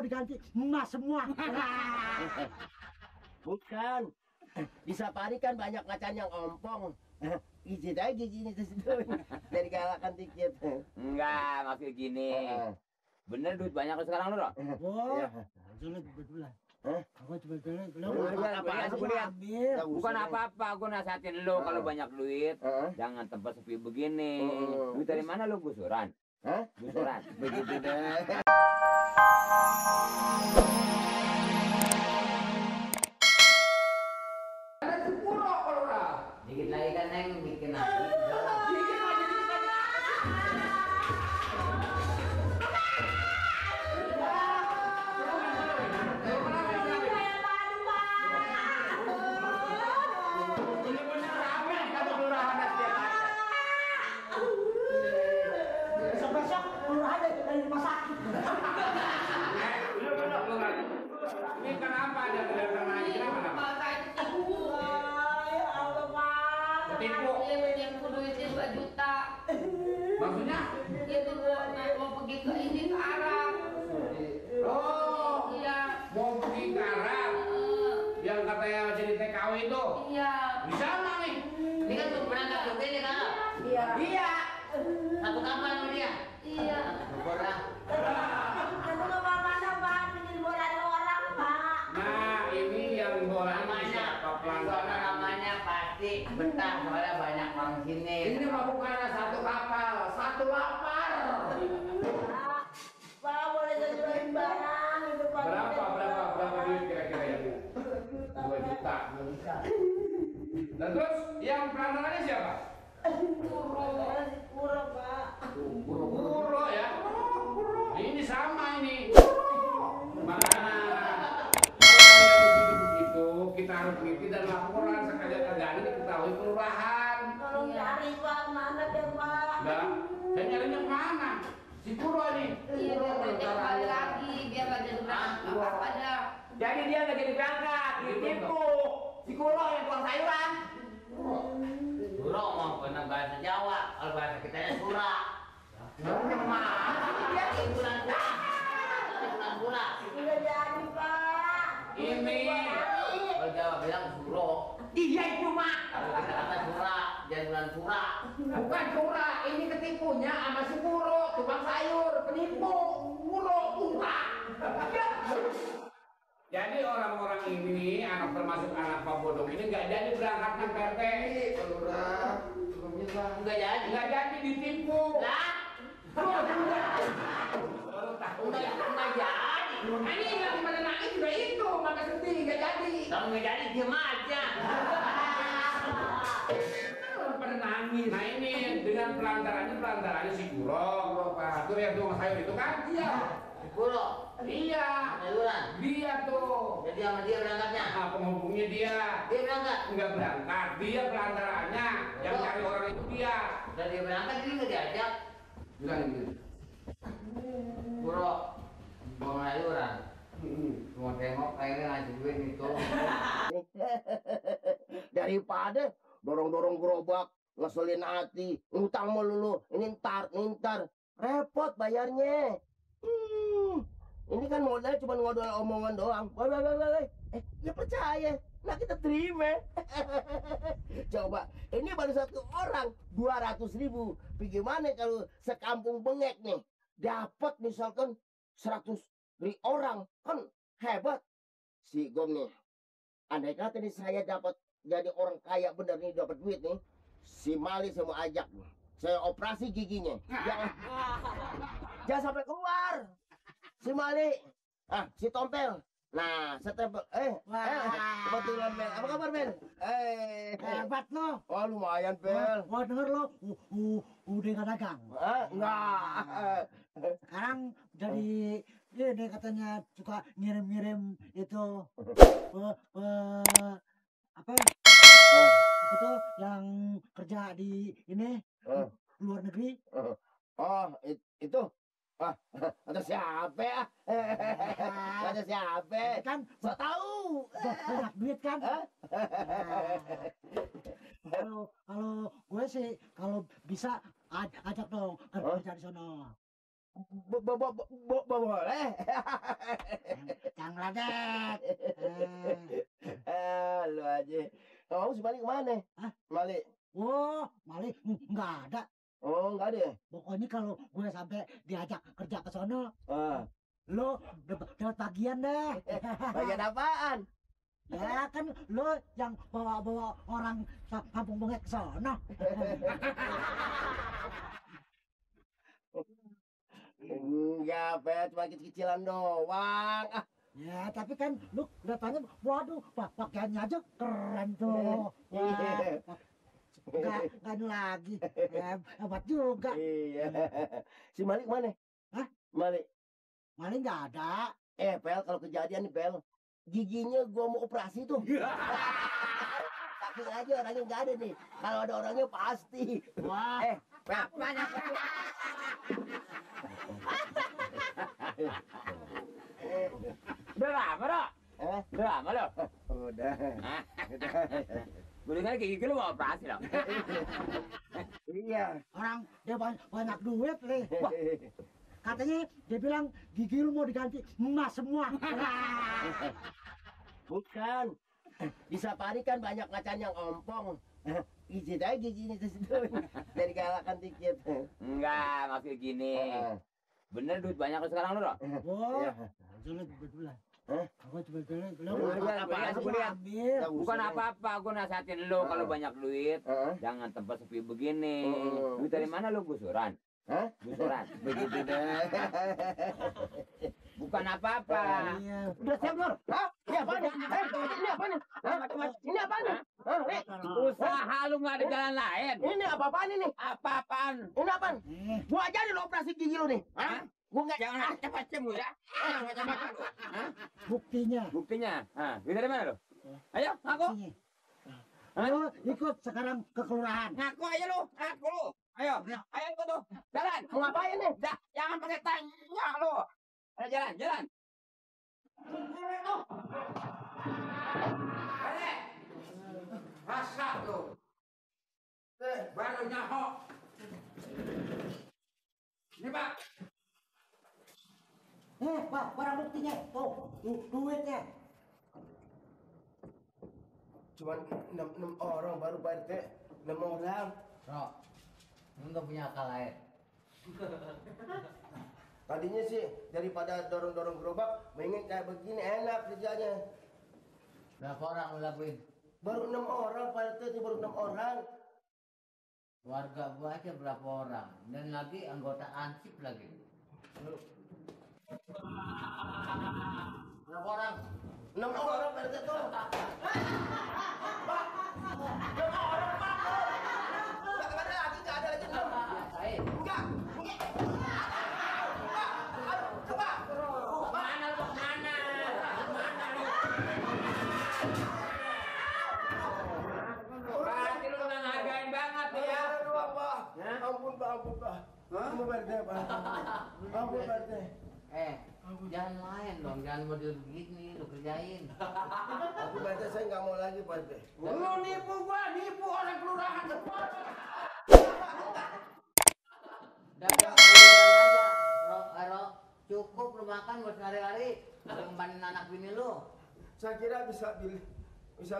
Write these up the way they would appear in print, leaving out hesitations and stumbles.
mau diganti emas semua. Bukan. Di safari kan banyak macan yang ompong. Izin aja giginya ke situ. Dari galakan dikit. Enggak, maksud gini. Bener duit banyak lu sekarang lu, Ro? Oh, jelek betulan. Aku coba Bukan apa-apa, gua nasihatin lu kalau banyak duit, jangan tempat sepi begini. Duit dari mana lu, gusuran? Hah? Gusuran. Begitu deh. Dikit lagi kan, Neng, bikin lagi. Besok-besok kelurahan dari rumah sakit. Ini kenapa ada kedatangan lagi? Kenapa? Ketipu. Ketipu duitnya 2 juta. Maksudnya? Itu mau pergi ke ini ke Arab. Oh, Iya. mau pergi ke Arab. Yang katanya jadi TKW itu. Iya. Di sana nih. Ini kan tuh berangkat juga ini kan? Iya. Iya. Satu kapal sama dia. Iya. Bola. Aku nggak mana Pak, bikin bola orang Pak. Nah, ini yang bola Namanya, siapa soalnya pelanggan? namanya pasti betah soalnya banyak orang sini. Ini mah bukan satu kapal, satu lapar. Pak boleh jualin barang itu Pak. Berapa duit kira-kira ya, Bu? 2 juta. Dan terus yang perantaranya siapa? Pura Pak. Puro ya. Ini sama ini. Makanya kalau begitu kita harus teliti dan laporan sekalian terjadi diketahui kelurahan. Tolong cari Pak, mana dia Pak? Enggak, saya nyarinya kemana? Si Puro ini. Iya, biar banyak kembali lagi, biar banyak apa ada. Jadi dia nggak jadi berangkat, ditipu. Si Kulo yang tukang sayuran. Suro mau benar bahasa Jawa, kalau bahasa kita sura. Dia bulan pula. Udah jadi Pak. Ini. Kalau Jawa bilang suro. Iya itu mah. Kalau kita kata sura, jadi bulan sura. Bukan Pura, ini ketipunya sama si Puro, tukang sayur, penipu. Puro, Pura. Jadi orang-orang ini, anak termasuk anak Pak Bodong ini nggak jadi berangkat ke PT. Enggak jadi. Nggak jadi ditipu. Lah, Baru tahu ya. enggak jadi. Ini yang pada nangis juga itu, maka sedih nggak jadi. Kalau enggak jadi diam aja. Pada nangis. Nah ini dengan pelantarannya si Puro, Pak. Tuh yang tukang sayur itu kan? Iya. Suro. Iya. Sayuran. Dia tuh. Jadi sama dia berangkatnya. Nah, penghubungnya dia. Dia berangkat. Nggak berangkat, dia pelantarannya. Yang cari orang itu dia. Udah dia berangkat dia nggak diajak. Bilang gitu. Suro. Mau sayuran. Cuma tengok kayaknya ngasih duit itu. Daripada dorong-dorong gerobak, ngeselin hati, ngutang melulu, ini ntar, repot bayarnya. Ini kan modal cuma ngodol omongan doang. Ya percaya, nah kita terima. Coba, ini baru satu orang 200.000. Bagaimana kalau sekampung bengek nih dapat misalkan 100 orang, kan hebat. Si Gom nih, andai kata nih saya dapat jadi orang kaya bener nih, dapat duit nih, si Mali saya mau ajak nih. Saya operasi giginya. Jangan sampai keluar. Si Mali, si Tompel. Nah, setempel. Kebetulan Bel. Apa kabar Bel? Hebat lo. Oh lumayan Bel. Gua denger lo udah nggak dagang. Enggak. Sekarang jadi ini katanya suka ngirim-ngirim itu apa tuh yang kerja di ini luar negeri. Itu. Ada siapa ya? Ada siapa? Kan So tahu. banyak duit kan? Kalau gue sih kalau bisa ajak dong kerja di sono. Boleh. Kang Ladet. Lu aja. Kamu si Malik kemana? Hah? Malik. Oh, Malik nggak ada. Oh, nggak ada ya? Pokoknya kalau gue sampai diajak kerja ke sono, Ah. lo dapat bagian deh. Bagian apaan? Ya kan lo yang bawa-bawa orang kampung bengek ke sono. Enggak, Pet, cuma kecil-kecilan doang. Ah, Ya, tapi kan lu datanya, waduh, pakaiannya aja keren tuh. Wah, Iya. nggak ini lagi. Hebat juga. Iya. Si Malik mana? Hah? Malik. Malik nggak ada. Pel, kalau kejadian nih, Pel, giginya gua mau operasi tuh. Tapi aja orangnya nggak ada nih. Kalau ada orangnya pasti. Wah, Pel. Banyak. Udah lama dok. Udah lama lo. Udah. Gue dengar gigi lu mau operasi loh. Iya. orang dia banyak duit nih. Wah, katanya dia bilang gigi lu mau diganti emas semua. Bukan. Di safari kan banyak macan yang ompong. Ijit aja giginya di situ. Dari galakan dikit. Enggak, maksud gini. Bener duit banyak lu sekarang lu dok. Wah, Iya. jelek betulan. Hah? Aku coba jelek. Lu Lu lihat apaan? aku Gua lihat. ambil. Bukan apa-apa, gue nasihatin lu kalau banyak duit, Heeh. jangan tempat sepi begini. Oh. Duit dari mana lu gusuran? Hah? Gusuran. Begitu deh. Bukan apa-apa. Iya. Udah siap, Lur? Hah? Ini apaan? Ini apaan? Hah? Ini apaan? Hah? Usaha lu nggak ada jalan lain. Ini apa-apaan ini? Apa-apaan? Ini apaan? Gua ajarin lo operasi gigi lu nih. Hah? Gua nggak. Jangan macam-macam lu ya. Jangan macam-macam lu. Hah? Buktinya. Buktinya? Hah, duit dari mana lu? Ayo, ngaku. Sini. Lu ikut sekarang ke kelurahan. Ngaku aja lu, ngaku lu. Ayo, ayo ikut tuh. Jalan. Mau ngapain nih? Dah, jangan pakai tanya lu. Ayo jalan, jalan. Balik. Rasa tuh. Baru nyahok. Ini Pak. Pak, barang buktinya. Tuh, duitnya. Cuman 6 orang baru Pak RT. 6 orang. Bro, lu nggak punya akal lain. Tadinya sih daripada dorong-dorong gerobak, mending kayak begini enak kerjanya. Berapa orang lu lakuin? Baru 6 orang Pak RT, itu baru 6 orang. Warga gua aja berapa orang? Dan lagi anggota ansip lagi. Berapa orang? 6 orang Pak RT tuh. Nggak ada lagi 6. Rasain. Enggak. Mana lu mana? Berarti lu nggak ngargain banget tuh ya. Doang, Pak. Ampun, Pak. Ampun, Pak. Ampun, Pak RT, Pak. Ampun, Pak RT. Jangan main dong, jangan model begini lu kerjain. Ampun, Pak RT, saya nggak mau lagi, Pak RT. Lu nipu gua, nipu orang kelurahan depan. Dagang aja, Ro, cukup lu makan buat lari-lari, ngembanin anak bini lu. Saya kira bisa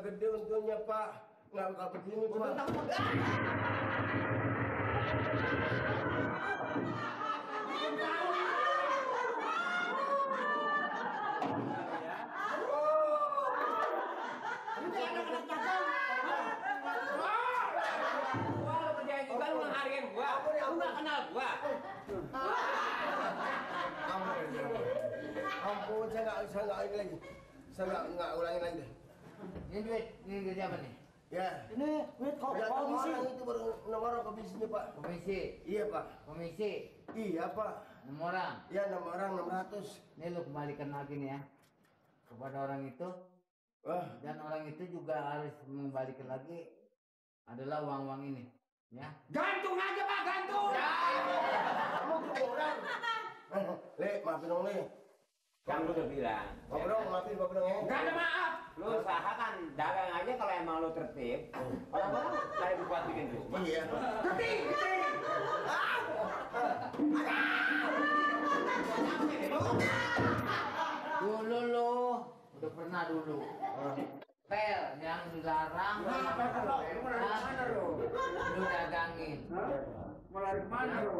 gede untungnya, Pak. Nggak bakal begini, Pak. Gua lu kerjain juga lu ngehargain gua. Lu nggak kenal gua. Ampun, saya nggak ini lagi. Saya nggak ulangin lagi deh. Ini duit apa nih? Ya. Ini duit Ya, komisi. orang itu baru 6 orang komisinya, Pak. Komisi, Iya, Pak. komisi, Iya, Pak. 6 orang. Ya, 6 orang 600. Ini lu kembalikan lagi nih ya kepada orang itu, Wah, dan orang itu juga harus mengembalikan lagi adalah uang-uang ini, ya. Gantung aja Pak, gantung. kamu kurang. Le, maafin dong, Le. Kan lu udah bilang. Maafin dong, maafin Bapak dong ya. Gak ada maaf. Lu usahakan dagang aja kalau emang lu tertib. Orang-orang cari buat bikin rumah. Iya. Tertib, tertib. Dulu lu udah pernah dulu. Pel yang dilarang. Lu dagangin. Mau lari kemana lu?